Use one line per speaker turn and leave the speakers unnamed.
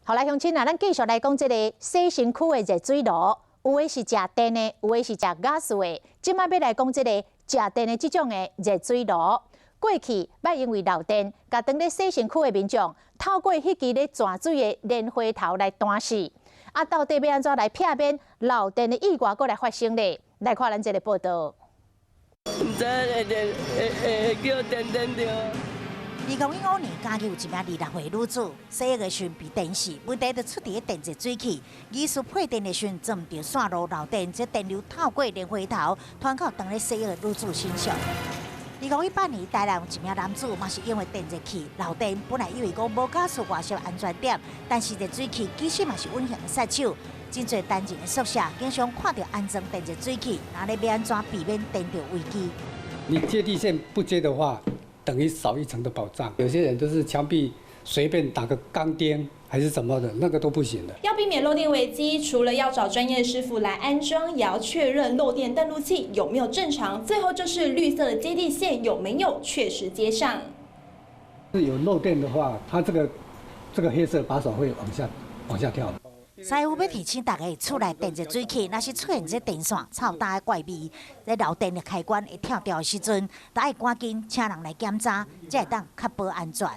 好來，鄉親啊，咱繼續來講這个洗身軀的熱水爐，有的是食電的，有的是食瓦斯的。這擺欲來講這个食電的這種的熱水爐，過去捌因為漏電，共當咧洗身軀的民眾透過彼支咧轉水的蓮花頭來彈死。啊，到底欲按怎來避免漏電的意外閣來發生咧？來看咱這个報道。
毋知會會會會叫電電著。
2015年，嘉義有一名26歲女子，洗浴的時陣被電死，問題就出佇電熱水器，疑似配電的時陣鑽著線路漏電，這電流透過蓮花頭，傳到當咧洗浴的女子身上。2018年，台南有一名男子嘛是因為電熱器漏電，本來以為講無瓦斯外泄安全點，但是熱水器其實嘛是隱形的殺手。真濟單人的宿舍經常看著安裝電熱水器，那咧欲按怎避免電著危機？
你接地線不接的話，等於少一層的保障。有些人都是牆壁隨便打個鋼釘還是什麼的，那個都不行的。
要避免漏電危機，除了要找專業師傅來安裝，也要確認漏電斷路器有沒有正常。最後就是綠色的接地線有沒有確實接上。
有漏電的話，它這個黑色把手會往下跳。
師傅欲提醒大家，厝內電熱水器若是出現這電線臭焦的怪味，這漏電的開關會跳掉的時陣，就愛趕緊請人來檢查，才會當確保安全。